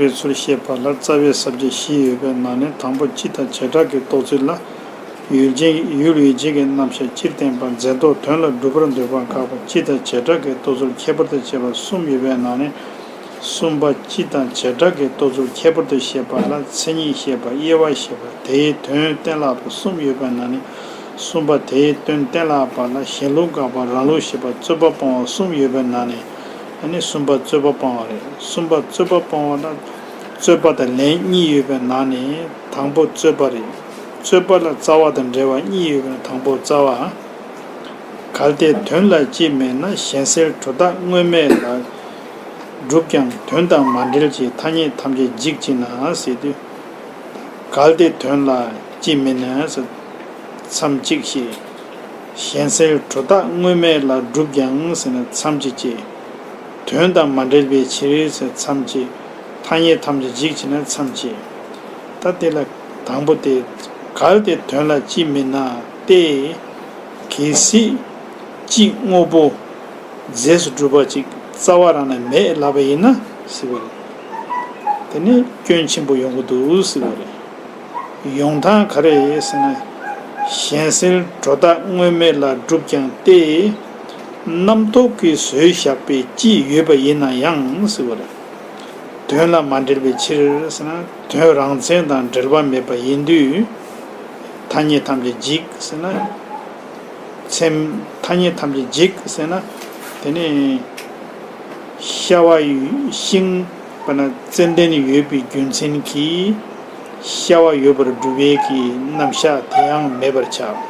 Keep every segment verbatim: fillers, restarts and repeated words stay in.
པའི་ཚུལ་བཤད་པ་ལ་རྩ་བའི་ས་བཅད་བཞི་ཡོད་པའི་ནང་ནས། དང་པོ་སྤྱི་དང་བྱེ་བྲག་གི་རྟོགས་ཚུལ་ལ། ཡུལ་ཅན་ཡུལ་ཡུལ་ཅན་གྱི་རྣམ་གཞག་སྤྱིར་བསྟན་པ། འཛད་རྟོག་དོན་ལ་སྒྲུབ་པར་འདོད་པ་དགག་པ། སྤྱི་དང་བྱེ་བྲག་གི་རྟོགས་ཚུལ་ཁྱད་པར་དུ་བྱས་པ་གསུམ་ཡོད་པའི་ནང་ནས། གསུམ་པ་སྤྱི་དང་བྱེ་བྲག་གི་རྟོགས་ཚུལ་ཁྱད་པར་དུ་བཤད་པ་ལ། མཚན་ཉིད་བཤད་པ། དབྱེ་བ་བཤད་པ། དེའི་དོན་གཏན་ལ་དབབ་པ་གསུམ་ཡོད་པའི་ནང་ནས། གསུམ་པ་དེའི་དོན་གཏན་ལ་དབབ་པ་ལ། གཞན་ལུགས་དགག་པ། རང་ལུགས་བཤད་པ། རྩོད་པ་སྤོང་བ་གསུམ་ཡོད་པའི་ནང་ནས། ཨ་ནི་གསུམ་པ་རྩོད་པ་སྤོང་བ་རེད། གསུམ་པ་རྩོད་པ་སྤོང་བ་ལ། རྩོད་པ་དང་ལན་གཉིས་ཡོད་པའི་ནང་ནས་དང་པོ་རྩོད་པ་རེད། རྩོད་པ་ལ་རྩ་བ་དང་འབྲེལ་བ་གཉིས་ཡོད་པའི་ནང་དང་པོ་རྩ་བ། གལ་ཏེ་དོན་ལ་སྤྱི་མེད་ན། གཞན་སེལ་སྒྲོ་བཏགས་དངོས་མེད་ལ་སྒྲུབ་ཀྱང་དོན་དང་མ་འབྲེལ་གྱི་ཐ་སྙད་ཐམས་ཅད་འཇིག་བྱེད་ན་ཟེར་དུས། གལ་ཏེ་དོན་ལ་སྤྱི་མེད་ན་ཟེར། མཚམས་གཅིག་བཤད། གཞན་སེལ་སྒྲོ་བཏགས་དངོས་མེད་ལ་སྒྲུབ་ཀྱང་ཟེར་ན་མཚམས་གཅིག་བཅད། དོན་དང་མ་འབྲེལ་བའི་ཕྱིར་ཟེར་མཚམས་གཅིག། ཐ་སྙད་ཐམས་ཅད་འཇིག་བྱེད་ན་མཚམས་གཅིག། ད་དེ་ལ་དང་པོ་དེ། གལ་ཏེ་དོན་ལ་སྤྱི་མེད་ན་སྟེ། གལ་སྲིད་སྤྱི་དངོས་པོ་རྫས་སུ་གྲུབ་པ་ཅིག་རྩ་བ་རང་ནས་མེད་ལབ་པ་ཡིན་ན་ཟེར་བ་རེད། དེ་ནི་སྐྱོན་ཆེན་པོ་ཡོང་གི་འདུག་ཟེར་བ་རེད། ཡོང་སྟངས་ག་རེ་ཟེར་ན། གཞན་སེལ་སྒྲོ་བཏགས་དངོས་མེད་ལ་སྒྲུབ་ཀྱང་སྟེ། རྣམ་རྟོག་གིས་བཟོས་བཞག་པའི་སྤྱི་ཡོད་པ་ཡིན་ན་ཡང་ཟེར་བ་རེད། དོན་ལ་མ་འབྲེལ་བའི་ཕྱིར་ཟེར་ན། དོན་རང་མཚན་དང་འབྲེལ་བ་མེད་པ་ཡིན་དུས། ཐ་སྙད་ཐམས་ཅད་འཇིག་ཟེར་ན། མཚན། ཐ་སྙད་ཐམས་ཅད་འཇིག་ཟེར་ན། དེ་ནི་ཤ་བ་ཡོད། ཤིང་། དཔེར་ན་ཙན་དན་ཡོད་པའི་རྒྱུ་མཚན་གྱིས་ཤ་བ་ཡོད་པར་སྒྲུབ་པའི་གི་རྣམ་གཞག་དེ་ཡང་མེད་པར་ཆགས།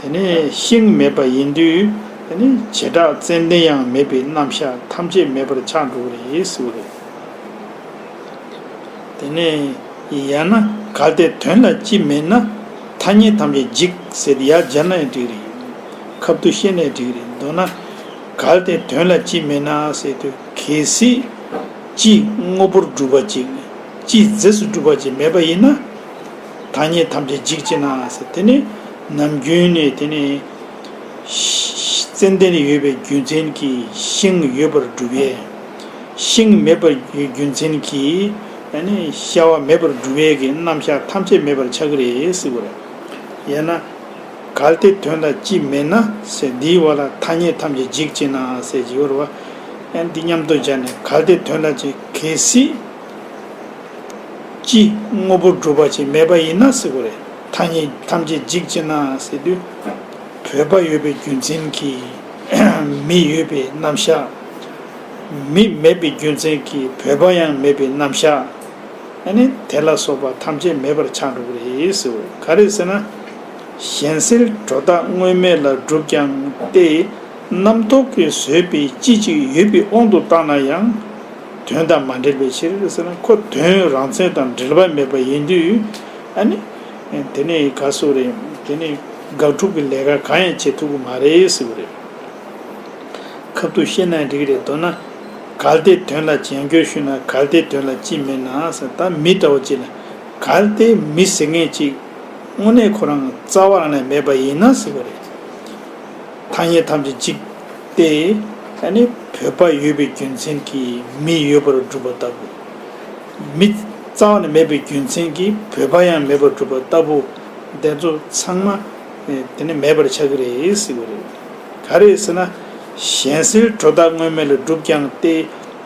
དེ་ནས་ཤིང་མེད་པ་ཡིན་དུས། དེ་ནས་བྱེ་བྲག་ཙན་དན་ཡང་མེད་པའི་རྣམ་གཞག་ཐམས་ཅད་མེད་པར་ཆགས་འགྲོ་གི་རེད་ཟེར་བ་རེད། དེ་ནས་ཡང་ན། གལ་ཏེ་དོན་ལ་སྤྱི་མེད་ན། ཐ་སྙད་ཐམས་ཅད་འཇིག་ཟེར་ཡར་སྦྱར་ན་ཡང་འགྲིག་རེད། ཁབ་ཏུ་བཤད་ན་ཡང་འགྲིག་རེད། མདོར་ན། གལ་ཏེ་དོན་ལ་སྤྱི་མེད་ན་ཟེར་དུས། གལ་སྲིད་སྤྱི་དངོས་པོར་གྲུབ་པ་ཅིག། སྤྱི་རྫས་སུ་གྲུབ་པ་ཅིག་མེད་པ་ཡིན་ན། ཐ་སྙད་ཐམས་ཅད་འཇིག་བྱེད་ན་ཟེར། དེ་ནི་ནམ་རྒྱུན་ནས་དེ་ནི་ཙན་དན་ཡོད་པའི་རྒྱུ་མཚན་གྱིས་ཤིང་ཡོད་པར་སྒྲུབ་པས། ཤིང་མེད་པར་རྒྱུ་མཚན་གྱིས་ཨ་ནི་ཤ་བ་མེད་པར་སྒྲུབ་པའི་གི་རྣམ་གཞག་ཐམས་ཅད་མེད་པར་ཆགས་ཀྱི་རེད་ཟེར་བ་རེད། ཡང་ན། གལ་ཏེ་དོན་ལ་སྤྱི་མེད་ན་ཟེར། འདིའི་བར་ལ་ཐ་སྙད་ཐམས་ཅད་འཇིག་བྱེད་ན་ཟེར་གྱི་ཡོད་རེད་བ། ཨ་ནི་འདི་མཉམ་དུ་སྦྱར་ནས། གལ་ཏེ་དོན་ལ་སྤྱི། གལ་སྲིད་སྤྱི་དངོས་པོར་གྲུབ་པ་ཅིག་མེད་པ་ཡིན་ན་ཟེར་བ་རེད། ཐ་སྙད་ཐམས་ཅད་འཇིག་བྱེད་ན་ཟེར་དུས། བོད་པ་ཡོད་པའི་རྒྱུ་མཚན་གྱིས་མི་ཡོད་པའི་རྣམ་གཞག། མི་མེད་པའི་རྒྱུ་མཚན་གྱིས་བོད་པ་ཡང་མེད་པའི་རྣམ་གཞག། ཨ་ནི་དེ་ལ་སོགས་པ་ཐམས་ཅད་མེད་པར་ཆགས་འགྲོ་གི་རེད་ཟེར་བ་རེད། ག་རེ་ཟེར་ན། གཞན་སེལ་སྒྲོ་བཏགས་དངོས་མེད་ལ་སྒྲུབ་ཀྱང་སྟེ། རྣམ་རྟོག་གིས་བཟོས་པའི་སྤྱི་གཅིག་ཡོད་པའི་དབང་དུ་བཏང་ན་ཡང་། དོན་དང་མ་འབྲེལ་བའི་ཕྱིར་ཟེར་ན། ཁོ་དོན་རང་མཚན་དང་འབྲེལ་བ་མེད་པ་ཡིན་དུས། ཨ་ནི་དེ་ནི་ག་སོ་རེད། དེ་ནི་དགག་སྒྲུབ་ཀྱི་ལས་ཀ་གང་ཡང་བྱེད་ཐུབ་ཀྱི་མ་རེད་ཟེར་བ་རེད། ཁབ་ཏུ་བཤད་ན་འགྲིག་གི་རེད། མདོར་ན། གལ་ཏེ་དོན་ལ་སྤྱི། ཡང་བསྐྱར་ཞུས་ན། གལ་ཏེ་དོན་ལ་སྤྱི་མེད་ན་ཟེར། ད་མི་འདྲ་བོ་ཅིག་ལ། གལ་ཏེ་མི་ཟེར་མཁན་ཅིག་དངོས་གནས་ཁོ་རང་རྩ་བ་རང་ནས་མེད་པ་ཡིན་ན་ཟེར་བ་རེད། ཐ་སྙད་ཐམས་ཅད་གཅིག་སྟེ། ཨ་ནི་བོད་པ་ཡོད་པའི་རྒྱུ་མཚན་གྱིས་མི་ཡོད་པར་སྒྲུབ་པ་ལྟ་བུ། མི་རྩ་བ་ནས་མེད་པའི་རྒྱུ་མཚན་གྱིས་བོད་པ་ཡང་མེད་པར་སྒྲུབ་པ་ལྟ་བུ། དེ་ཚོ་ཚང་མ་དེ་ནི་མེད་པར་ཆགས་ཀྱི་རེད་ཟེར་བ་རེད། ག་རེ་ཟེར་ན། གཞན་སེལ་སྒྲོ་བཏགས་དངོས་མེད་ལ་སྒྲུབ་ཀྱང་སྟེ།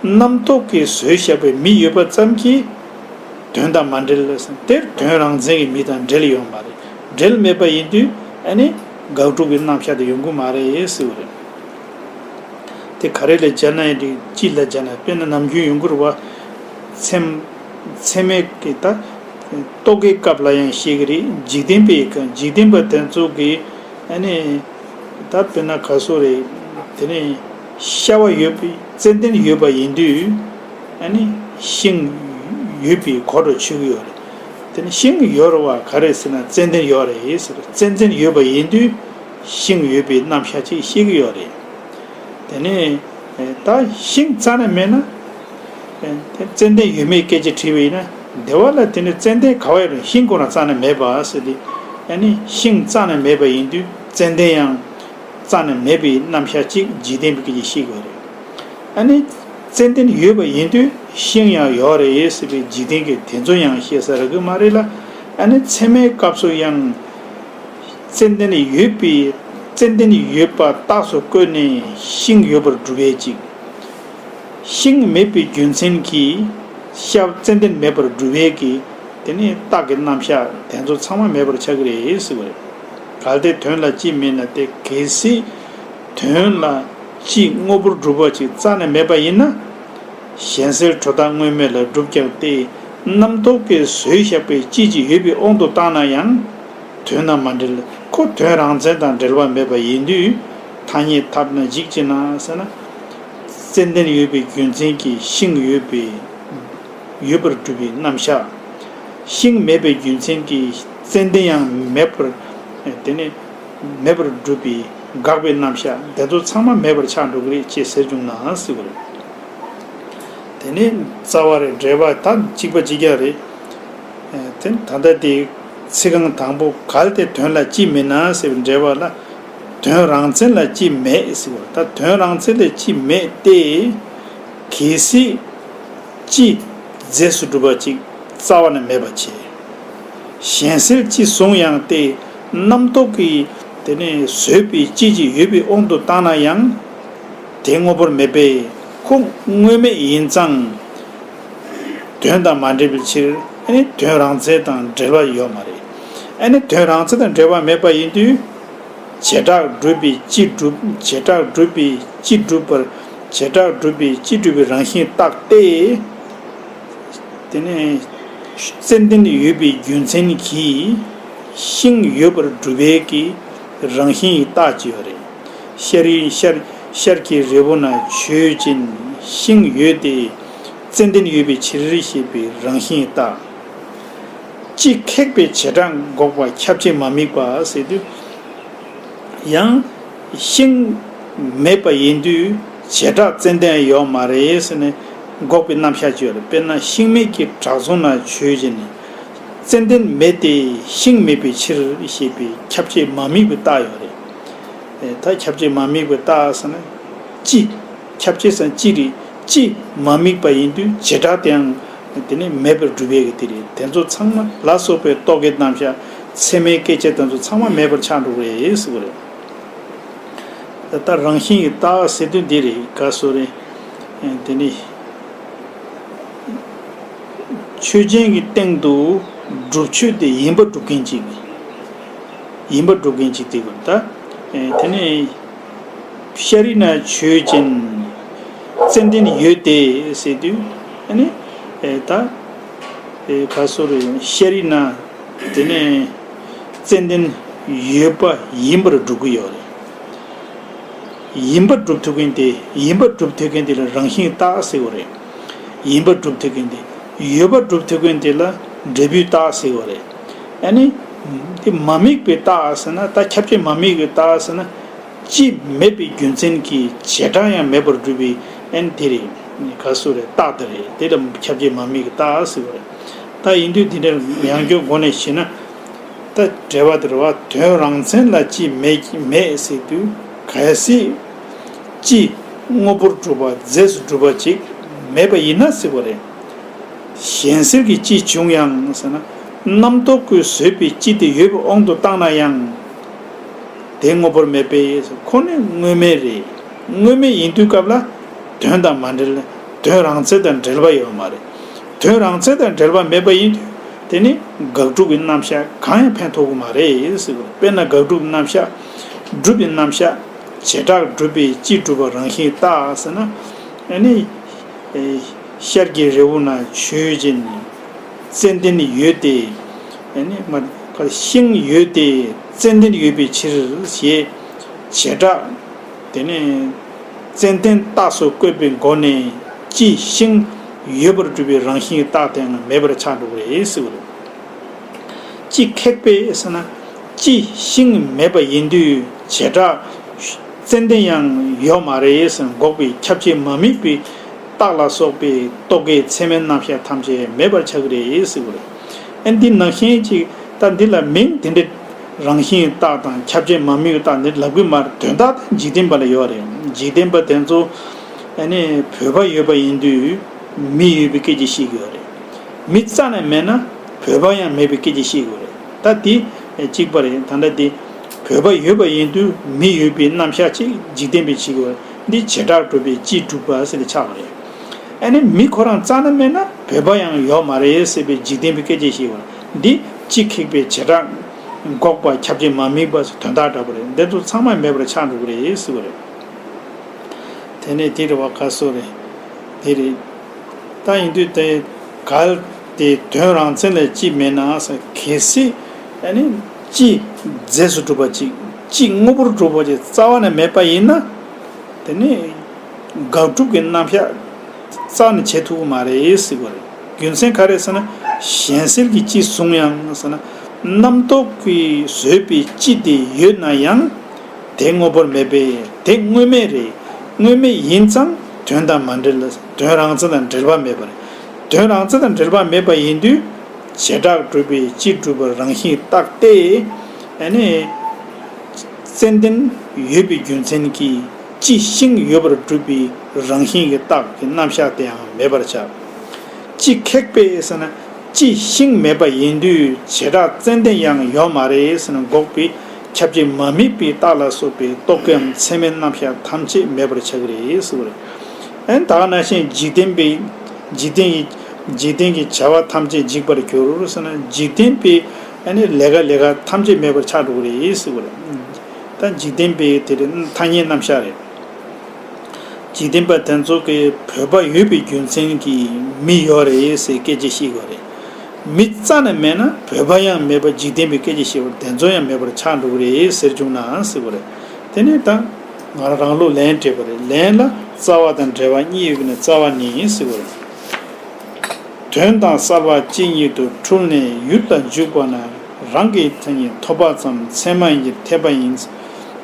རྣམ་རྟོག་གིས་བཟོས་བཞག་པའི་མི་ཡོད་པ་ཙམ་གྱིས་དོན་དང་མ་འབྲེལ་ཟེར། དེར་དོན་རང་མཚན་གྱི་མི་དང་འབྲེལ་ཡོད་མ་རེད། འབྲེལ་མེད་པ་ཡིན་དུས་ཨ་ནི་དགག་སྒྲུབ་ཀྱི་རྣམ་གཞག་དེ་ཡོང་གི་མ་རེད་ཟེར་བ་རེད། དེ་ག་རེ་ལ་སྦྱར་ན་ཡང་འགྲིག་སྤྱི་ལ་སྦྱར་ན། དཔེར་ན་ནམ་རྒྱུན་ཡོང་གི་རེད་བ། ཚད་ཚད་མའི་གི་ད་རྟོག་གེའི་སྐབས་ལ་ཡང་བཤད་ཀྱི་རེད། འཇིག་རྟེན་པའི་སྐབས། འཇིག་རྟེན་པ་དེ་ཚོ་གི་ཨ་ནི་ད་དཔེར་ན་ག་སོ་རེད། དེ་ནི་ཤ་བ་ཡོད་པའི་ཙན་དན་ཡོད་པ་ཡིན་དུས། ཨ་ནི་ཤིང་ཡོད་པའི་གོ་འགྲོ་ཆོད་ཀྱི་ཡོད་རེད། དེ་ནི་ཤིང་ཡོད་རེད་བ། ག་རེ་ཟེར་ན་ཙན་དན་ཡོད་རེད་ཟེར། ཙན་དན་ཡོད་པ་ཡིན་དུས་ཤིང་ཡོད་པའི་རྣམ་གཞག་ཅིག་བཤད་ཀྱི་ཡོད་རེད། དེ་ནས་ད་ཤིང་རྩ་ནས་མེད་ན། དེ་ཙན་དན་ཡོད་མེད་སྐད་ཆ་དྲིས་པ་ཡིན་ན། དེ་བ་ལ་དེ་ནི་ཙན་དན་ག་བ་ཡོད་རུང་ཤིང་ཁོ་རང་རྩ་ནས་མེད་པ་ཟེར་ཏེ། ཨ་ནི་ཤིང་རྩ་ནས་མེད་པ་ཡིན་དུས་ཙན་དན་ཡང་རྩ་ནས་མེད་པའི་རྣམ་གཞག་ཅིག་འཇིག་རྟེན་པའི་སྐད་ཆ་བཤད་དགོས་རེད། ཨ་ནི་ ཙན་དན་ཡོད་པ་ཡིན་དུས་ཤིང་ཡང་ཡོད་རེད་ཟེར་བའི་འཇིག་རྟེན་གྱི་དེ་ཚོ་ཡང་བཤད་ས་རག་གི་མ་རེད་ལ། ཨ་ནི་ཚད་མའི་སྐབས་སུ་ཡང་ཙན་དན་ཡོད་པའི་ཙན་དན་ཡོད་པ་རྟགས་སུ་བཀོད་ནས་ཤིང་ཡོད་པར་སྒྲུབ་པའི་གཅིག་ཤིང་མེད་པའི་རྒྱུ་མཚན་གྱིས་ཤ་ཙན་དན་མེད་པར་སྒྲུབ་པའི་གི་དེ་ནི་རྟགས་ཀྱི་རྣམ་གཞག་དེ་ཚོ་ཚང་མ་མེད་པར་ཆགས་ཀྱི་རེད་ཟེར་བ་རེད། གལ་ཏེ་དོན་ལ་སྤྱི་མེད་ན་སྟེ། གལ་སྲིད་དོན་ལ་སྤྱི་དངོས་པོར་གྲུབ་པ་ཅིག་རྩ་ནས་མེད་པ་ཡིན་ན། གཞན་སེལ་གྲུབ་རྟགས་དངོས་མེད་ལ་གྲུབ་ཀྱང་སྟེ། རྣམ་རྟོག་གིས་བཟོས་བཞག་པའི་སྤྱི་ཅིག་ཡོད་པའི་དབང་དུ་བཏང་ན་ཡང་། དོན་དང་མ་འབྲེལ། ཁོ་དོན་རང་མཚན་དང་འབྲེལ་བ་མེད་པ་ཡིན་དུས། ཐ་སྙད་ཐབས་ན་འཇིག་ཅེ་ན་ཟེར་ན། ཙན་དན་ཡོད་པའི་རྒྱུ་མཚན་གྱིས་ཤིང་ཡོད་པའི་ཡོད་པར་སྒྲུབ་པའི་རྣམ་གཞག་ཤིང་མེད་པའི་རྒྱུ་མཚན་གྱིས་ཙན་དན་ཡང་མེད་པར། དེ་ནི་མེད་པར་སྒྲུབ་པའི་དགག་པའི་རྣམ་གཞག་དེ་ཚོ་ཚང་མ་མེད་པར་ཆགས་འགྲོ་གི་རེད་ཅེས་ཟེར་བྱུང་ན་ཟེར་བ་རེད། དེ་ནི་རྩ་བ་རེད། འགྲེལ་པ་ད་གཅིག་པ་གཅིག་རྐྱང་རེད། དེ་ད་ལྟ་དེ་ཚིག་རྐང་དང་པོ་གལ་ཏེ་དོན་ལ་སྤྱི་མེད་ན་ཟེར་བའི་འགྲེལ་པ་ལ། དོན་རང་མཚན་ལ་སྤྱི་མེད་ཟེར་བ། ད་དོན་རང་མཚན་ལ་སྤྱི་མེད་དེ། གལ་སྲིད་སྤྱི་རྫས་སུ་གྲུབ་པ་ཅིག་རྩ་བ་ནས་མེད་པ་བྱས། གཞན་སེལ་སྤྱི་བཟུང་ཡང་སྟེ། རྣམ་རྟོག་གིས་དེ་ནས་བཟོས་པའི་སྤྱི་ཅིག་ཡོད་པའི་དབང་དུ་བཏང་ན་ཡང་། དེ་དངོས་པོར་མེད་པས་ཁོ་དངོས་མེད་ཡིན་ཙང་། དོན་དང་མ་འབྲེལ་བའི་ཕྱིར། ཨ་ནི་དོན་རང་མཚན་དང་འབྲེལ་བ་ཡོད་མ་རེད། ཨ་ནི་དོན་རང་མཚན་དང་འབྲེལ་བ་མེད་པ་ཡིན་དུས། བྱེ་བྲག་སྒྲུབ་པའི་སྤྱི་སྒྲུབ། བྱེ་བྲག་སྒྲུབ་པའི་སྤྱི་སྒྲུབ་པར། བྱེ་བྲག་སྒྲུབ་པའི་སྤྱི་སྒྲུབ་པའི་རང་བཞིན་རྟག་སྟེ། དེ་ནས་ཙན་དན་ཡོད་པའི་རྒྱུ་མཚན་གྱིས་ཤིང་ཡོད་པར་སྒྲུབ་པའི་གི་རང་བཞིན་ཡི་རྟགས་ཅིག་ཡོད་རེད། ཤར་ཡི་ཤར་ཤར་གྱི་རི་བོ་ན་ཆོས་ཅན། ཤིང་ཡོད་དེ། ཙན་དན་ཡོད་པའི་ཕྱིར་ཞེས་པའི་རང་བཞིན་ཡི་རྟགས། སྤྱི་ཁེགས་པའི་བྱེ་བྲག་འགོག་པ་ཁྱབ་བྱེད་མ་དམིགས་པ་ཟེར་དུས། ཡང་ཤིང་མེད་པ་ཡིན་དུས་བྱེ་བྲག་ཙན་དན་ཡོད་མ་རེད་ཟེར་ནས་འགོག་པའི་རྣམ་གཞག་ཅིག་ཡོད་རེད། དཔེར་ན་ཤིང་མེད་ཀྱི་བྲག་རྫོང་ན་ཆོས་ཅན། ཙན་དན་མེད་དེ་ཤིང་མེད་པའི་ཕྱིར་ཞེས་པའི་ཁྱབ་བྱེད་མ་དམིགས་པའི་རྟགས་ཡོད་རེད། ད་ཁྱབ་བྱེད་མ་དམིགས་པའི་རྟགས་ཟེར་ན། སྤྱི། ཁྱབ་བྱེད་ཟེར་ན་སྤྱི་རེད། སྤྱི་མ་དམིགས་པ་ཡིན་དུས་བྱེ་བྲག་དེའང་དེ་ནི་མེད་པར་སྒྲུབ་པའི་གི་དེ་རེད། དེ་ཚོ་ཚང་མ་ལ་སོགས་པའི་རྟོག་གེའི་རྣམ་གཞག་ཚད་མའི་སྐད་ཆ་དེ་ཚོ་ཚང་མ་མེད་པར་ཆགས་འགྲོ་གི་རེད་ཟེར་བ་རེད། ད་ལྟ་རང་བཞིན་གྱི་རྟགས་ཟེར་དུས་འདི་རེད། ག་སོ་རེད། དེ་ནི། ཆོས་ཅན་གྱི་སྟེང་དུ་སྒྲུབ་ཆོས་དེ་ཡིན་པ་སྒྲུབ་མཁན་ཅིག་ཡིན་པ་སྒྲུབ་མཁན་ཅིག་དེ་དགོས། ད་དེ་ནས་ཤཱ་རིའི་ན་ཆོས་ཅན། ཙན་དན་ཡོད་དེ་ཟེར་དུས་ཨ་ནི་ད་ག་སོ་རེ་ཤཱ་རིའི་ན་དེ་ནས་ཙན་དན་ཡོད་པ་ཡིན་པར་སྒྲུབ་ཀྱི་ཡོད་རེད། ཡིན་པ་སྒྲུབ་ཐུབ་མཁན་དེ། ཡིན་པ་སྒྲུབ་ཐུབ་མཁན་དེ་ལ་རང་བཞིན་རྟགས་ཟེར་བ་རེད། ཡིན་པ་སྒྲུབ་ཐུབ་མཁན་དེ། ཡོད་པ་སྒྲུབ་ཐུབ་མཁན་དེ་ལ་འབྲས་བུའི་རྟགས་ཟེར་བ་རེད། ཨ་ནི། དེ་མ་དམིགས་པའི་རྟགས་ཟེར་ན། ད་ཁྱབ་བྱེད་མ་དམིགས་པའི་རྟགས་ཟེར་ན། སྤྱི་མེད་པའི་རྒྱུ་མཚན་གྱིས་བྱེ་བྲག་ཡང་མེད་པར་སྒྲུབ་པའི་ཨ་ནི་དེ་རེད། ག་སུ་རེད། རྟགས་དེ་རེད། དེ་ལ་ཁྱབ་བྱེད་མ་དམིགས་པའི་རྟགས་ཟེར་བ་རེད། ད་ཡིན་དུས་དེ་འདྲ་ཡང་སྐྱོར་སྒོ་ནས་བྱས་ན། ད་འགྲེལ་པ་དེ་རེད་བ། དོན་རང་མཚན་ལ་སྤྱི་མེད་མེད་ཟེར་དུས། གལ་སྲིད་སྤྱི་དངོས་པོར་གྲུབ་པ་རྫས་སུ་གྲུབ་པ་ཅིག་མེད་པ་ཡིན་ན་ཟེར་བ་རེད། གཞན་སེལ་གྱི་སྤྱི་བྱུང་ཡང་ཟེར་ན། རྣམ་རྟོག་གིས་བཟོས་པའི་སྤྱི་དེ་ཡོད་པའི་དབང་དུ་བཏང་ན་ཡང་། དེ་དངོས་པོར་མེད་པས་ཁོ་ནི་དངོས་མེད་རེད། དངོས་མེད་ཡིན་དུས་སྐབས་ལ་དོན་དང་མ་འབྲེལ། དོན་རང་མཚན་དང་འབྲེལ་བ་ཡོད་མ་རེད། དོན་རང་མཚན་དང་འབྲེལ་བ་མེད་པ་ཡིན་དུས་དེ་ནི་དགག་སྒྲུབ་ཀྱི་རྣམ་གཞག་གང་ཡང་ཕན་ཐོགས་ཀྱི་མ་རེད་ཟེར་བ། དཔེར་ན་དགག་སྒྲུབ་རྣམ་གཞག་སྒྲུབ་པའི་རྣམ་གཞག་བྱེ་བྲག་སྒྲུབ་པའི་སྤྱི་སྒྲུབ་པ་རང་བཞིན་རྟགས་ཟེར་ན། ཨ་ནི། ཤར་གྱི་རི་བོ་ན་ཆོས་ཅན། ཙན་དན་ཡོད་དེ། ཨ་ནི་མ། ཤིང་ཡོད་དེ་ཙན་དན་ཡོད་པའི་ཕྱིར་ཞེས་བྱེ་བྲག་དེ་ནས་ཙན་དན་རྟགས་སུ་བཀོད་པའི་སྒོ་ནས་སྤྱི་ཤིང་ཡོད་པར་སྒྲུབ་པའི་རང་བཞིན་རྟགས་དེའང་མེད་པར་ཆགས་འགྲོ་གི་རེད་ཟེར་བ་རེད། སྤྱི་ཁེགས་པས་ཟེར་ན། སྤྱི་ཤིང་མེད་པ་ཡིན་དུས་བྱེ་བྲག་ཙན་དན་ཡང་ཡོད་མ་རེད་ཟེར་འགོག་པའི་ཁྱབ་བྱེད་མ་དམིགས་པའི་རྟགས་ལ་སོགས་པའི་རྟོག་གེའི་ཚད་མའི་རྣམ་གཞག་ཐམས་ཅད་མེད་པར་ཆགས་ཀྱི་རེད་ཟེར་བ་རེད། ཨ་འདི་ནང་བཞིན་ཅིག་ད་འདི་ལ་མིང་དེ་འདྲའི་རང་བཞིན་རྟགས་དང་ཁྱབ་བྱེད་མ་དམིགས་རྟགས་འདི་ལབ་གི་མ་རེད། དོན་དག་དེ་འཇིག་རྟེན་པ་ལ་ཡོད་རེད། འཇིག་རྟེན་པ་དེ་ཚོ་ ཨ་ནི་བོད་པ་ཡོད་པ་ཡིན་དུས་མི་ཡོད་པའི་སྐད་ཆ་བཤད་ཀྱི་ཡོད་རེད། མི་རྩ་ནས་མེད་ན་བོད་པ་ཡང་མེད་པའི་སྐད་ཆ་བཤད་ཀྱི་ཡོད་རེད། ད་དེ་གཅིག་པ་རེད། ད་ལྟ་དེ་བོད་པ་ཡོད་པ་ཡིན་དུས་མི་ཡོད་པའི་རྣམ་གཞག་ཅིག་འཇིག་རྟེན་པས་བྱེད་ཀྱི་ཡོད་རེད། འདི་བྱེ་བྲག་གྲུབ་པའི་སྤྱི་སྒྲུབ་པ་ཟེར་ཏེ་ཆགས་པ་རེད། ཨ་ནི་མི་ཁོ་རང་རྩ་ནས་མེད་ན་བོད་པ་ཡང་ཡོད་མ་རེད་ཟེར་བའི་འཇིག་རྟེན་པའི་སྐད་ཆ་བཤད་ཀྱི་ཡོད་རེད། འདི་སྤྱི་ཁེགས་པའི་བྱེ་བྲག་འགོག་པ་ཁྱབ་བྱེད་མ་དམིགས་པ་ཟེར་དོན་དག་འདྲ་པོ་རེད། འདི་ཚོ་ཚང་མ་མེད་པར་ཆགས་འགྲོ་གི་རེད་ཟེར་བ་རེད། དེ་ནས་དེ་རེད་བ། ག་སོ་རེད། དེ་རེད། ད་ཡིན་དུས་དེ་གལ་ཏེ་དོན་རང་མཚན་ལས་སྤྱི་མེད་ན་ཟེར། གལ་སྲིད་ཨ་ནི་སྤྱི་རྫས་སུ་གྲུབ་པ་ཅིག་སྤྱི་དངོས་པོར་གྲུབ་པ་ཅིག་རྩ་བ་ནས་མེད་པ་ཡིན་ན། དེ་ནི་དགག་སྒྲུབ་ཀྱི་རྣམ་གཞག་རྩ་ནས་བྱེད་ཐུབ་ཀྱི་མ་རེད་ཟེར་བ་རེད། རྒྱུ་མཚན་ག་རེ་ཟེར་ན། གཞན་སེལ་གྱི་སྤྱི་བཟུང་ཡང་ཟེར་ན། རྣམ་རྟོག་གིས་བཟོས་པའི་སྤྱི་དེ་ཡོད་ན་ཡང་། དེ་དངོས་པོར་མེད་པས་དེ་དངོས་མེད་རེད། དངོས་མེད་ཡིན་ཙང་དོན་དང་མ་འབྲེལ། དོན་རང་མཚན་དང་འབྲེལ་བ་མེད་པ་རེད། དོན་རང་མཚན་དང་འབྲེལ་བ་མེད་པ་ཡིན་དུས་བྱེ་བྲག་གྲུབ་པའི་སྤྱི་སྒྲུབ་པ་རང་བཞིན་རྟག་སྟེ། ཨ་ནི་ཙན་དན་ཡོད་པའི་རྒྱུ་མཚན་གྱིས་སྤྱི་ཤིང་ཡོད་པར་གྲུབ་པའི་རང་བཞིན་གྱི་རྟགས་ཀྱི་རྣམ་གཞག་དེའང་མེད་པར་བྱ། སྤྱི་ཁེགས་པས་ཟེར་ན། སྤྱི་ཤིང་མེད་པ་ཡིན་དུས་བྱེ་བྲག་ཙན་དན་ཡང་ཡོད་མ་རེད་ཟེར་ན། འགོག་པའི་ཁྱབ་བྱེད་མ་དམིགས་པའི་རྟགས་ལ་སོགས་པའི་རྟོག་གེའམ་ཚད་མའི་རྣམ་གཞག་ཐམས་ཅད་མེད་པར་བྱ་གི་རེད་ཟེར་བ་རེད། ཨ་ནི་ད་ག་ནང་བཞིན་འཇིག་རྟེན་པའི་འཇིག་རྟེན་གྱི་འཇིག་རྟེན་གྱི་བྱ་བ་ཐམས་ཅད་འཇིག་པར་འགྱུར་ཟེར་ན། འཇིག་རྟེན་པའི་ཨ་ནི་ལས་ཀ་ལས་ཀ་ཐམས་ཅད་མེད་པར་ཆགས་འགྲོ་གི་རེད་ཟེར་བ་རེད། ད་འཇིག་རྟེན་པའི་དེ་རེད། ཐ་སྙད་རྣམ་གཞག་རེད། འཇིག་རྟེན་པ་དེ་ཚོ་གིས་བོད་པ་ཡོད་པའི་རྒྱུ་མཚན་གྱིས་མི་ཡོད་རེད་ཟེར་སྐད་ཆ་བཤད་ཀྱི་ཡོད་རེད། མི་རྩ་ནས་མེད་ན་བོད་པ་ཡང་མེད་པ། འཇིག་རྟེན་པའི་སྐད་ཆ་བཤད་པ་དེ་ཚོ་ཡང་མེད་པར་ཆགས་འགྲོ་གི་རེད་ཟེར་བྱུང་ན་ཟེར་བ་རེད། དེ་ནས་ད་ང་རང་རང་ལུགས་ལན་སྤྲད་པ་རེད། ལན་ལ་རྩ་བ་དང་འབྲེལ་བ་གཉིས་ཡོད་པ་ནས་རྩ་བ་ནས་ཟེར་བ་རེད། དོན་དང་གསལ་བ་གཅིག་ཉིད་དུ་འཁྲུལ་ནས་ཡུལ་ལ་འཇུག་པ་ན། རང་གི་མཚན་ཉིད་ཐོབ་པ་ཙམ། ཚད་མ་ཡིན་གྱི་འཐད་པ་ཡིན།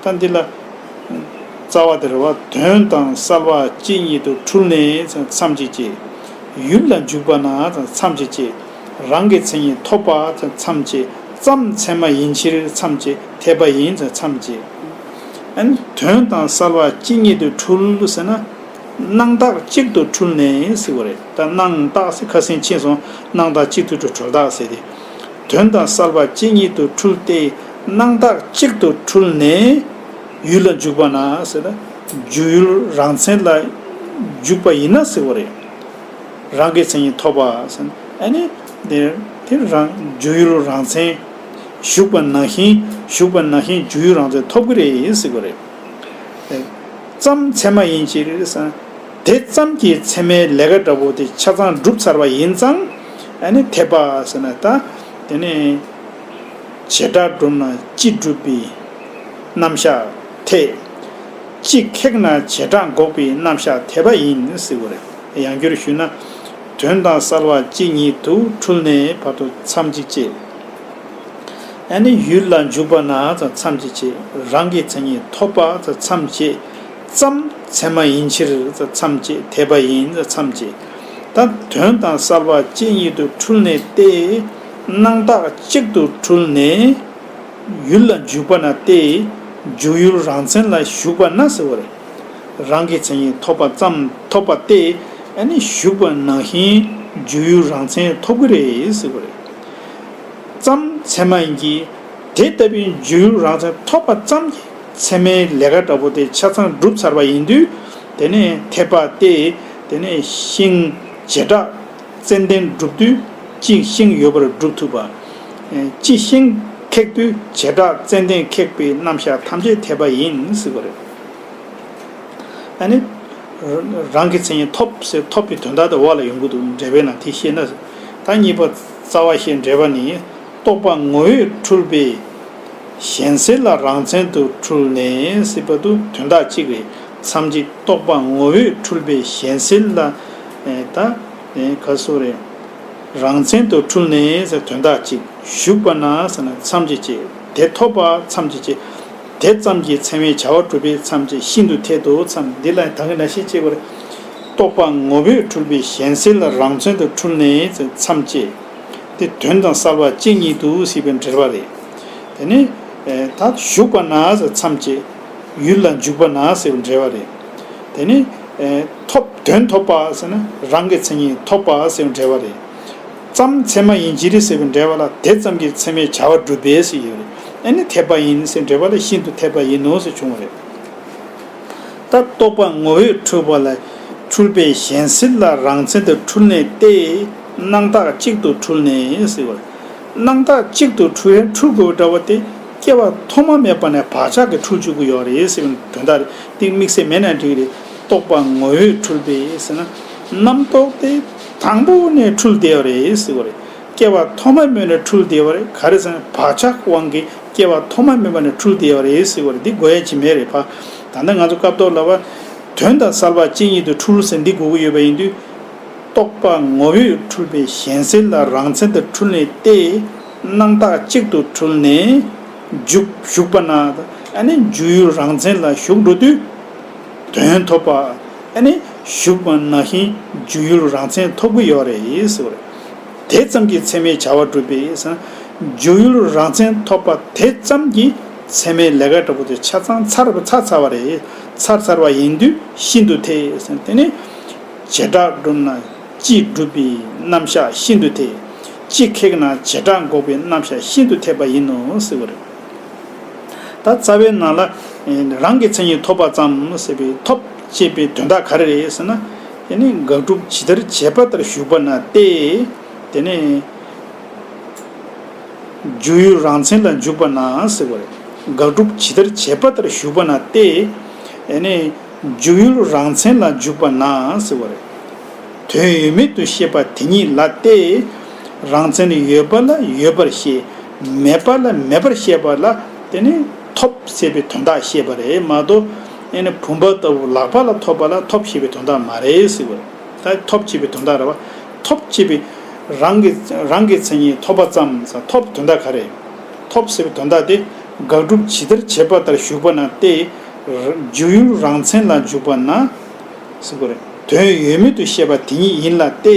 ད་འདི་ལ་རྩ་བ་དེ་རེད་བ། དོན་དང་གསལ་བ་གཅིག་ཉིད་དུ་འཁྲུལ་ནས་མཚམས་གཅིག་བཅད། ཡུལ་ལ་འཇུག་པ་ན་མཚམས་གཅིག་བཅད། རང་གི་མཚན་ཉིད་ཐོབ་པ་མཚམས་བཅད་ཙམ། ཚད་མ་ཡིན་ཕྱིར་མཚམས་བཅད། འཐད་པ་ཡིན་མཚམས་བཅད། ཨ་ནི་དོན་དང་གསལ་བ་གཅིག་ཉིད་དུ་འཁྲུལ་ཟེར་ན། སྣང་རྟགས་གཅིག་ཏུ་འཁྲུལ་ནས་ཟེར་བ་རེད། ད་སྣང་རྟགས་ཟེར་ཁ་སང་ཕྱིན་སོང་། སྣང་རྟགས་གཅིག་ཏུ་འཁྲུལ། གྲོལ་རྟགས་ཟེར་ཏེ། དོན་དང་གསལ་བ་གཅིག་ཉིད་དུ་འཁྲུལ་ཏེ། སྣང་རྟགས་གཅིག་ཏུ་འཁྲུལ་ནས་ཡུལ་ལ་འཇུག་པ་ན་ཟེར་ན། འཇུག་ཡུལ་རང་མཚན་ལ་འཇུག་པ་ཡིན་ན་ཟེར་བ་རེད། རང་གི་མཚན་ཉིད་ཐོབ་པ་ཟེར་ན། ཨ་ནི་དེ་དེ་རང་འཇུག་ཡུལ་རང་མཚན་ཞུགས་པ་ནང་བཞིན། ཞུགས་པ་ནང་བཞིན་འཇུག་ཡུལ་རང་མཚན་ཐོབ་ཀྱི་རེད་ཟེར་བ་རེད། ཙམ། ཚད་མ་ཡིན་ཕྱིར་ཟེར། དེ་ཙམ་གྱིས་ཚད་མའི་ལས་ཀ་འདྲ་པོ་དེ་ཆ་ཚང་གྲུབ་ཚར་བ་ཡིན་ཙང་། ཨ་ནི་འཐད་པ་ཟེར་ན། ད་དེ་ནས་བྱེ་བྲག་གྲུབ་ན་སྤྱི་གྲུབ་པའི་རྣམ་གཞག་འཐད། སྤྱི་ཁེགས་ན་བྱེ་བྲག་འགོག་པའི་རྣམ་གཞག་འཐད་པ་ཡིན་ཟེར་བ་རེད། ཡང་བསྒྱུར་ཞུས་ན། དོན་དང་གསལ་བ་གཅིག་ཉིད་དུ་འཁྲུལ་ནས་བར་དུ་མཚམས་གཅིག་བཅད། ཨ་ནི་ཡུལ་ལ་འཇུག་པ་ན་མཚམས་གཅིག་བཅད། རང་གི་མཚན་ཉིད་ཐོབ་པ་མཚམས་བཅད་ཙམ། ཚད་མ་ཡིན་ཕྱིར་མཚམས་བཅད། འཐད་པ་ཡིན་མཚམས་བཅད། ད་དོན་དང་གསལ་བ་གཅིག་ཉིད་དུ་འཁྲུལ་ནས་ཏེ། སྣང་རྟགས་གཅིག་ཏུ་འཁྲུལ་ནས་ཡུལ་ལ་འཇུག་པ་ན་ཏེ། འཇུག་ཡུལ་རང་མཚན་ལ་ཞུགས་པ་ན་ཟེར་བ་རེད། རང་གི་མཚན་ཉིད་ཐོབ་པ་ཙམ། ཐོབ་པ་སྟེ། ཨ་ནི་ཞུགས་པ་ནང་བཞིན་འཇུག་ཡུལ་རང་མཚན་ཐོབ་ཀྱི་རེད་ཟེར་བ་རེད། ཙམ། ཚད་མ་ཡིན་གྱི། དེ་ལྟ་བུའི་འཇུག་ཡུལ་རང་མཚན་ཐོབ་པ་ཙམ་གྱིས་ཚད་མའི་ལས་ཀ་འདྲ་པོ་དེ་ཆ་ཚང་གྲུབ་ཚར་བ་ཡིན་དུས། དེ་ནས་འཐད་པ་སྟེ། དེ་ནས་ཤིང་བྱེ་བྲག་ཙན་དན་གྲུབ་དུས་སྤྱི་ཤིང་ཡོད་པར་གྲུབ་ཐུབ་པ། སྤྱི་ཤིང་ཁེགས་དུས་བྱེ་བྲག་ཙན་དན་ཁེགས་པའི་རྣམ་གཞག་ཐམས་ཅད་འཐད་པ་ཡིན་ཟེར་བ་རེད། ཨ་ནི། རང་གི་མཚན་ཉིད་ཐོབ་ཟེར། ཐོབ་པའི་དོན་དག་དེ་འོག་ལ་ཡོང་གི་འདུག་འགྲེལ་པའི་ནང་དེ་ཤེས་ན། ད་གཉིས་པ་རྩ་བ་ཤེས་འགྲེལ་པ་ནི། རྟོག་པ་ངོ་བོས་འཁྲུལ་པའི་གཞན་སེལ་ལ་རང་མཚན་དུ་འཁྲུལ་ནས་ཟེར་བ་དུ་དོན་དག་གཅིག་རེད། མཚམས་གཅིག་རྟོག་པ་ངོ་བོས་འཁྲུལ་པའི་གཞན་སེལ་ལ། ད་ག་སོ་རེད། རང་མཚན་དུ་འཁྲུལ་ནས་ཟེར་དོན་དག་གཅིག་ཞུགས་པ་ན་ཟེར་ན་མཚམས་གཅིག་བཅད། དེ་ཐོབ་པ་མཚམས་གཅིག་བཅད། དེ་ཙམ་གྱིས་ཚད་མའི་བྱ་བ་གྲུབ་པའི་མཚམས་གཅིག་ཤིན་ཏུ་འཐད་དོ་མཚམས། འདི་ལ་ད་གིན་ནང་བཞིན་བཅད་དགོས་རེད། རྟོག་པ་ངོ་བོས་འཁྲུལ་པའི་གཞན་སེལ་ལ་རང་མཚན་དུ་འཁྲུལ་ནས་ཟེར་མཚམས་གཅིག་དེ་དོན་དང་གསལ་བ་གཅིག་ཉིད་དུ་ཟེར་བའི་འགྲེལ་པ་རེད། དེ་ནི། ད་ཞུགས་པ་ན་ཟེར་མཚམས་གཅིག་ཡུལ་ལ་འཇུག་པ་ན་ཟེར་བའི་འགྲེལ་པ་རེད། དེ་ནི། ཐོབ། དོན་ཐོབ་པ་ཟེར་ན་རང་གི་མཚན་ཉིད་ཐོབ་པ་ཟེར་བའི་འགྲེལ་བ་རེད། ཙམ་ཚད་མ་ཡིན་གྱི་རེད་ཟེར་བའི་འགྲེལ་བ་ལ་དེ་ཙམ་གྱིས་ཚད་མའི་བྱ་བ་གྲུབ་པས་ཟེར་ཡོད་རེད། ཨ་ནི་འཐད་པ་ཡིན་ཟེར་འགྲེལ་བ་ལ་ཤིན་ཏུ་འཐད་པ་ཡིན་ནོ་ཟེར་བྱུང་བ་རེད། ད་རྟོག་པ་ངོ་བོས་འཁྲུལ་པ་ལ་འཁྲུལ་པའི་གཞན་སེལ་ལ་རང་མཚན་དུ་འཁྲུལ་ནས་ཏེ། སྣང་བཏགས་གཅིག་ཏུ་འཁྲུལ་ནས་ཟེར་བ་རེད། སྣང་བཏགས་གཅིག་ཏུ་འཁྲུལ་འཁྲུལ་དགོས་འདྲ་བ་དེ་སྐྱེ་བ་ཐོག་མ་མེད་པ་ནས་བག་ཆགས་ཀྱིས་འཁྲུལ་བཅུག་གི་ཡོད་རེད་ཟེར་བའི་དོན་དག་རེད། དེ་དམིགས་བསལ་མེད་ན་འགྲིག་གི་རེད། རྟོག་པ་ངོ་བོས་འཁྲུལ་པས་ཟེར་ན། རྣམ་རྟོག་དེ་དང་པོ་ནས་འཁྲུལ་བསྡད་ཡོད་རེད་ཟེར་བ་རེད། སྐྱེ་བ་ཐོག་མ་མེད་ནས་འཁྲུལ་བསྡད་པ་རེད། ག་རེ་ཟེར་ན་བག་ཆགས་དབང་གིས་སྐྱེ་བ་ཐོག་མ་མེད་པ་ནས་འཁྲུལ་བསྡད་པ་རེད་ཟེར་བ་རེད། འདི་དགོས་ཡ་ཅིག་མེད་རེད་ཕ། ད་ལྟ་ང་ཚོ་སྐབས་ཐོག་ལ་བ། དོན་དང་བསལ་བ་གཅིག་ཉིད་དུ་འཁྲུལ་ཟེར་འདི་དགོས་ཀྱི་ཡོད་པ་ཡིན་དུས། རྟོག་པ་ངོ་བོས་འཁྲུལ་པའི་གཞན་སེལ་ལ་རང་མཚན་དུ་འཁྲུལ་ནས་ཏེ། སྣང་བཏགས་གཅིག་ཏུ་འཁྲུལ་ནས་འཇུག་ཞུགས་པ་ན། ཨ་ནི་འཇུག་ཡུལ་རང་མཚན་ལ་ཞུགས་འགྲོ་དུས། དོན་ཐོབ་པ། ཨ་ནི་ཞུགས་པ་ནང་བཞིན་འཇུག་ཡུལ་རང་མཚན་ཐོབ་ཀྱི་ཡོད་རེད་ཟེར་བ་རེད། དེ་ཙམ་གྱིས་ཚད་མའི་བྱ་བ་གྲུབ་པས་ཟེར་ན། འཇུག་ཡུལ་རང་མཚན་ཐོབ་པ་དེ་ཙམ་གྱིས་ཚད་མའི་ལས་ཀ་འདྲ་པོ་དེ་ཆ་ཚང་ཚར་བ་ཚར་ཚར་བ་རེད། ཚར་ཚར་བ་ཡིན་དུས་ཤིན་ཏུ་འཐད་ཟེར་ན། དེ་ནི་བྱེ་བྲག་བསྒྲུབས་ན་སྤྱི་སྒྲུབ་པའི་རྣམ་གཞག་ཤིན་ཏུ་འཐད། སྤྱི་ཁེགས་ན་བྱེ་བྲག་འགོག་པའི་རྣམ་གཞག་ཤིན་ཏུ་འཐད་པ་ཡིན་ནོ་ཟེར་བ་རེད། ད་རྩ་བའི་ནང་ལ་རང་གི་མཚན་ཉིད་ཐོབ་པ་ཙམ་ཟེར་བའི་ཐོབ་ཅེས་པའི་དོན་དག་ག་རེ་རེད་ཟེར་ན། དེ་ནི་དགག་སྒྲུབ་ཇི་ལྟར་བྱེད་པ་ལྟར་ཞུགས་པ་ན་སྟེ། དེ་ནི་འཇུག་ཡུལ་རང་མཚན་ལ་འཇུག་པ་ན་ཟེར་བ་རེད། དགག་སྒྲུབ་ཇི་ལྟར་བྱེད་པ་ལྟར་ཞུགས་པ་ན་སྟེ། དེ་ནི་འཇུག་ཡུལ་རང་མཚན་ལ་འཇུག་པ་ན་ཟེར་བ་རེད། དོན་ཡོད་མེད་དུ་ཤེས་པ་དེ་ཉིད་ལ་སྟེ། རང་མཚན་ཡོད་པ་ལ་ཡོད་པར་བཤད། མེད་པ་ལ་མེད་པར་བཤད་པ་ལ་དེ་ནི་ཐོབ་ཟེར་བའི་དོན་དག་བཤད་པ་རེད་མ་གཏོགས། ཨེ་ནི་བུམ་པ་ལྟ་བུ་ལག་པ་ལ་ཐོབ་པ་ལ་ཐོབ་ཞེས་པའི་དོན་དག་མ་རེད་ཟེར་བ་རེད། ད་ཐོབ་ཅེས་པའི་དོན་དག་རེད་བ། ཐོབ་ཅེས་པའི་རང་གི་རང་གི་མཚན་ཉིད་ཐོབ་པ་ཙམ་ཟེར། ཐོབ་དོན་དག་ག་རེ། ཐོབ་ཟེར་བའི་དོན་དག་དེ་དགག་སྒྲུབ་ཇི་ལྟར་བྱེད་པ་ལྟར་ཞུགས་པ་ན་སྟེ། འཇུག་ཡུལ་རང་མཚན་ལ་འཇུག་པ་ན་ཟེར་བ་རེད། དོན་ཡོད་མེད་དུ་ཤེས་པ་དེ་ཉིད་ཡིན་ལ་སྟེ།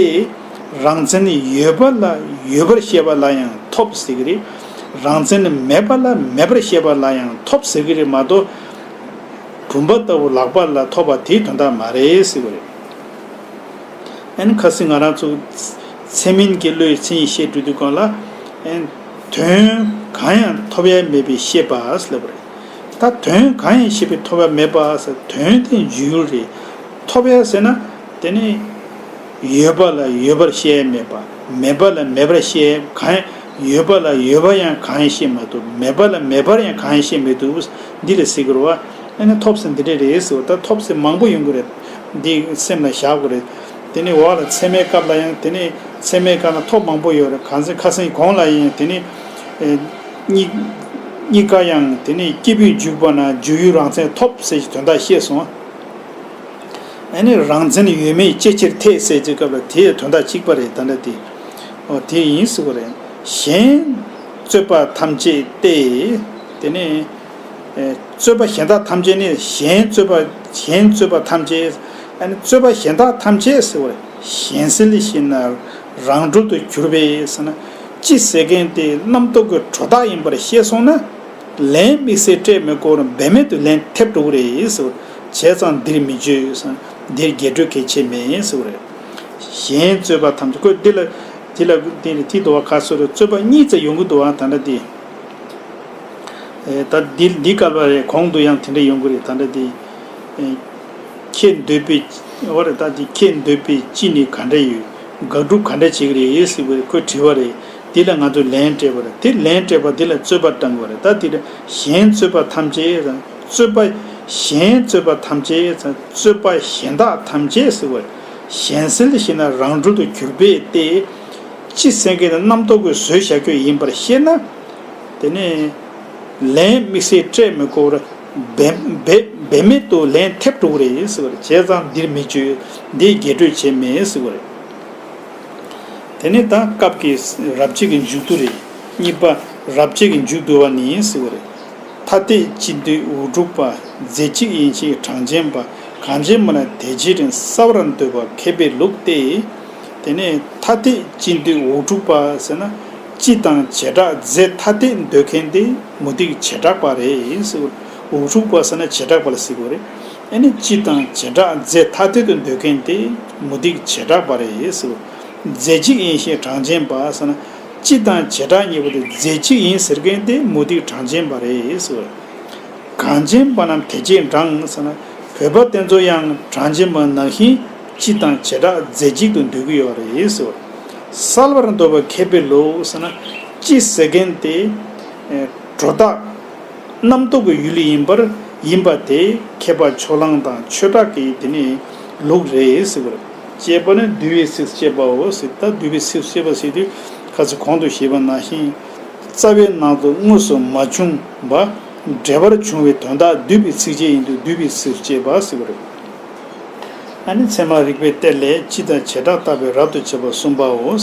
རང་མཚན་ཡོད་པ་ལ་ཡོད་པར་བཤད་པ་ལ་ཡང་ཐོབ་ཟེར་གི་རེད། རང་མཚན་མེད་པ་ལ་མེད་པར་བཤད་པ་ལ་ཡང་ཐོབ་ཟེར་གི་རེད་མ་གཏོགས། བུམ་པ་ལྟ་བུ་ལག་པ་ལ་ཐོབ་པ་དེའི་དོན་དག་མ་རེད་ཟེར་བ་རེད། ཨན་ཁ་སང་ང་རང་ཚོ་ཚད་མིན་གྱི་བློའི་མཚན་ཉིད་བཤད་འགྲོ་དུས་སྒང་ལ། ཨན་དོན་གང་ཡང་ཐོབ་ཡ་མེད་པའི་ཤེས་པ་ཟེར་ལབ་པ་རེད། ད་དོན་གང་ཡང་ཤེས་པའི་ཐོབ་ཡ་མེད་པ་ཟེར། དོན་དེ་འཇུག་ཡུལ་རེད། ཐོབ་ཡ་ཟེར་ན་དེ་ནི་ཡོད་པ་ལ་ཡོད་པར་བཤད་ཡ་མེད་པ། མེད་པ་ལ་མེད་པར་བཤད་ཡ་གང་ཡང་། ཡོད་པ་ལ་ཡོད་པར་ཡང་གང་ཡང་བཤད་མི་འདུག་མེད་པ་ལ་མེད་པར་ཡང་གང་ཡང་བཤད་མི་འདུག་འདི་ལ་ཟེར་གི་རེད་བ། ཨ་ནི་ཐོབ་ཟེར་འདི་འདྲ་རེད་ཟེར་བ། ད་ཐོབ་ཟེར་མང་པོ་ཡོང་གི་རེད། འདི་སེམས་ལ་བཞག་དགོས་རེད། དེ་ནས་འོག་ལ་ཚད་མའི་སྐབས་ལ་ཡང་དེ་ནས་ཚད་མའི་སྐབས་ལ་ཐོབ་མང་པོ་ཡོད་རེད། གང་ཚེ་ཁ་སང་གོང་ལ་ཡང་དེ་ནས་ཨེ་གཉིས་གཉིས་ཀ་ཡང་དེ་ནས་སྐྱེས་བུས་འཇུག་པ་ན་འཇུག་ཡུལ་རང་མཚན་ཐོབ་ཟེར་གྱི་དོན་དག་བཤད་སོང་། ཨ་ནི་རང་མཚན་ཡོད་མེད་ཅི་ཕྱིར་འཐད་ཟེར་གྱི་སྐབས་ལ་དེའི་དོན་དག་གཅིག་པ་རེད། ད་ལྟ་དེ་ཨོ་དེ་ཡིན་ཟེར་བ་རེད། གཞན་རྩོད་པ་ཐམས་ཅད་ཏེ། དེ་ནས་ཨེ་རྩོད་པ་གཞན་དག་ཐམས་ཅད་ནི། གཞན་རྩོད་པ་གཞན་རྩོད་པ་ཐམས་ཅད། ཨ་ནི་རྩོད་པ་གཞན་དག་ཐམས་ཅད་ཟེར་བ་རེད། གཞན་སེལ་ཞིག་ན་རང་གྲོལ་དུ་གྱུར་པས་ཟེར་ན། སྤྱི་ཟེར་མཁན་དེ་རྣམ་རྟོག་གི་གྲོལ་རྟགས་ཡིན་པར་ཤེས་སོང་ན། ལན་དམིགས་བསལ་སྤྲད་མི་དགོས་རུང་འབད་མེད་དུ་ལན་ཐེབས་འགྲོ་གི་རེད་ཟེར་བ། བྱས་ཙང་འདིར་མི་བརྗོད་ཟེར། འདིར་རྒྱས་སྤྲོས་གལ་ཆེ་མེད་ཟེར་བ་རེད། གཞན་རྩོད་པ་ཐམས་ཅད། ཁོས་འདི་ལ་འདི་ལ་འདི་ལ་དེ་འདུག་བ། ཁ་སོ་རེ་རྩོད་པ་གཉིས་ཙམ་ཡོང་གི་འདུག་བ། ད་ལྟ་འདི། ཨེ་ད་འདི་འདི་སྐབས་ལ་རེད། གོང་དུ་ཡང་དེ་འདྲ་ཡོང་གི་རེད། ད་ལྟ་འདི། ཨེ་ཁྱེད་འདོད་པའི། འོ་རེད། ད་འདི་ཁྱེད་འདོད་པའི་སྤྱི་ནི་ག་འདྲ་ཡོད། དགག་སྒྲུབ་ག་འདྲ་བྱེད་ཀྱི་རེད་ཟེར་བ་རེད། ཁོས་དྲི་བ་རེད། འདི་ལ་ང་ཚོས་ལན་སྤྲད་པ་རེད། དེ་ལན་སྤྲད་པ་འདི་ལ་རྩོད་པ་བཏང་དགོས་རེད། ད་འདི་ལ་གཞན་རྩོད་པ་ཐམས་ཅད་དང་། རྩོད་པ་གཞན་རྩོད་པ་ཐམས་ཅད་དང་། རྩོད་པ་གཞན་དག་ཐམས་ཅད་ཟེར་བ་རེད། གཞན་སེལ་ཞིག་ན་རང་གྲོལ་དུ་གྱུར་པས་ཏེ། སྤྱི་ཟེར་མཁན་ནི་རྣམ་རྟོག་གིས་བཟོས་བཞག་རྒྱུ་ཡིན་པར་ཤེས་ན། དེ་ནས་ལན་དམིགས་བསལ་སྤྲད་མི་དགོས་པར་འབད་འབད་འབད་མེད་དུ་ལན་ཐེབས་འགྲོ་གི་རེད་ཟེར་བ་རེད། བྱས་ཙང་འདིར་མི་བརྗོད། འདིར་རྒྱས་སྤྲོས་བྱས་མེད་ཟེར་བ་རེད། དེ་ནས་ད་སྐབས་ཀྱི་རབ་བྱེད་ཀྱི་མཇུག་བསྡུ་རེད། གཉིས་པ། རབ་བྱེད་ཀྱི་མཇུག་བསྡུ་བ་ནི་ཟེར་བ་རེད། ཐ་དད་སྤྱི་འདོད་འུག་སྒྲུབ་པ། རྫས་གཅིག་ཡིན་ཕྱིར་གྲངས་ཅན་པ། གང་ཅི་མ་ན་དེ་ཕྱིར་གསལ་བར་འདོད་པ་མཁས་པའི་ལུགས་ཏེ། དེ་ནས་ཐ་དད་སྤྱི་འདོད་འུག་སྒྲུབ་པ་ཟེར་ན། སྤྱི་དང་བྱེ་བྲག་རྫས་ཐ་དད་འདོད་མཁན་དེ་མུ་སྟེགས་བྱེ་བྲག་པ་རེད་ཟེར། འུག་སྒྲུབ་པ་ཟེར་ན་བྱེ་བྲག་པ་ལ་ཟེར་དགོས་རེད། ཨ་ནི་སྤྱི་དང་བྱེ་བྲག་རྫས་ཐ་དད་དུ་འདོད་མཁན་དེ་མུ་སྟེགས་བྱེ་བྲག་པ་རེད་ཟེར། རྫས་གཅིག་ཡིན་ཞེས་གྲངས་ཅན་པ་ཟེར་ན། སྤྱི་དང་བྱེ་བྲག་གཉིས་པོ་དེ་རྫས་གཅིག་ཡིན་ཟེར་མཁན་དེ་མུ་སྟེགས་གྲངས་ཅན་པ་རེད་ཟེར། གངས་ཅན་པ་རྣམས་དེ་རྗེས་འབྲང་ཟེར་ན། བོད་པ་དེ་ཚོ་ཡང་གྲངས་ཅན་པ་ནང་བཞིན་སྤྱི་དང་བྱེ་བྲག་རྫས་གཅིག་ཏུ་འདོད་ཀྱི་ཡོད་རེད་ཟེར། གསལ་བར་འདོད་པ་མཁས་པའི་ལུགས་ཟེར་ན། སྤྱི་ཟེར་མཁན་དེ་སྒྲོ་བཏགས་རྣམ་རྟོག་གི་ཡུལ་ཡིན་པར་ཡིན་པ་དེ་མཁས་པ་ཕྱོགས་གླང་དང་ཆོས་གྲགས་ཀྱི་དེ་ནི་ལུགས་རེད་ཟེར་བར། ཅེས་པ་ནི་འདུལ་བའི་ཚིགས་བཅད་པའོ་ཟེར། ད་འདུལ་བའི་ཚིགས་བཅད་པ་ཟེར་དུས་ཁ་ཚིག་གོང་དུ་ཞུས་པ་ནང་བཞིན། རྩ་བའི་ནང་དུ་དངོས་སུ་མ་བྱུང་བ་འགྲེལ་པར་བྱུང་བའི་དོན་དག་བསྡུས་པའི་ཚིགས་བཅད་ཡིན་དུས་འདུལ་བའི་ཚིགས་བཅད་པ་ཟེར་བ་རེད། ཨ་ནི་ཚད་མ་རིགས་པའི་གཏེར་ལས་སྤྱི་དང་བྱེ་བྲག་བརྟག་པའི་རབ་ཏུ་བྱེད་པ་གསུམ་པའོ།